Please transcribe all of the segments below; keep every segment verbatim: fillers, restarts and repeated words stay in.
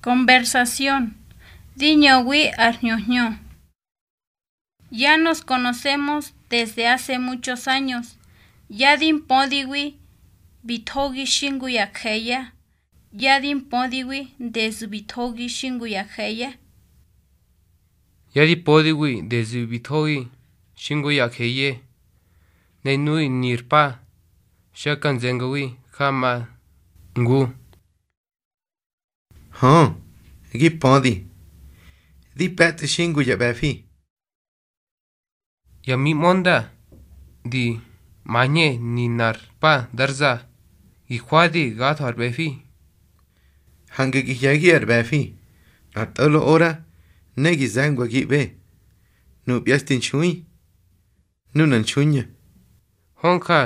Conversación. Di ñöwi ar hñö hñö. Ya nos conocemos desde hace muchos años. Ya di mpödiwi bi thogi xi ngu ya je̱ye̱. Ya di mpödiwi desde bi thogi xi ngu ya je̱ye̱. Ya di pödiwi desde bi thogi xi ngu ya je̱ye̱. Ne nuyu̱ nir pa, xaka nzengawi ha ma ngu. Hö, gi pödi. Di pe̱tsꞌi xi ngu ya ꞌbe̱fi. Ya miꞌmönda di mañhe ni nar pa dar za, gi jwadi gatho ar ꞌbe̱fi. Jange gi hye̱gi ar ꞌbe̱fi, ar tꞌolo ora, ne gi ze̱ngwa gi ꞌbe. Nupya xti nxui, nuna nxuiña. Hönja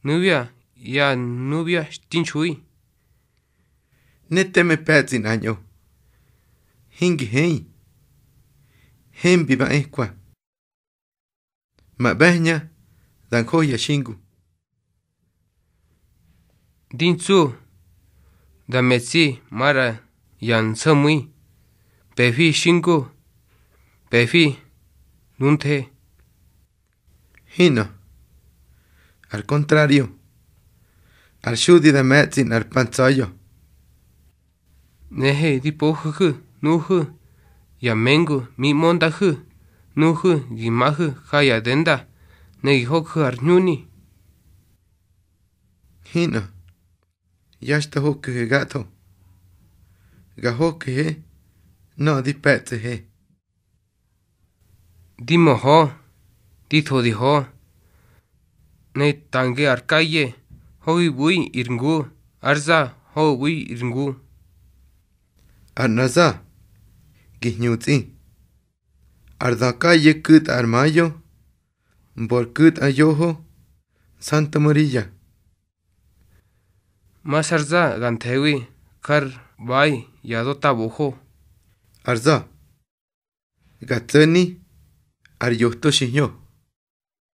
nubya ya nubya xti nxui. Ne teme pe̱tsꞌi nꞌañꞌo. Hingi heñi. Hembi ba ekwa. Ma ꞌbe̱hña da njohya xi ngu. Di ntsu da me̱tsi maꞌra ya nso̱mu̱i, pe̱fi xi ngu, pe̱fi nunthe. Hinꞌö. Ar kontrario, ar xudi da me̱tsꞌi nꞌar pa ntsa̱ya̱. Nꞌehe di poju̱hu̱ nuju̱ ya mengu mi ꞌmondaju̱, nuju̱ gi maju̱ ha ya denda, ne gi hoju̱ ar hñuni. Hinꞌö, ya xta hokihe gatho. Ga hokihe nöꞌö di pe̱tsꞌahe. Di mö hö, di tho di hö. Ne tange ar kaye, hogi ꞌbu̱i ir ngu, ár za, hogi ꞌbu̱i ir ngu. Ar nꞌar za, gi hñutsꞌi. Ar dökaye ku̱tꞌa ar mayo, mbor ku̱tꞌa yoho, Santa Maria. Maxar za ga nthe̱wi jar ꞌba̱i ya dötaboho. Ar za, ga tso̱ni ar yoto xi hñö.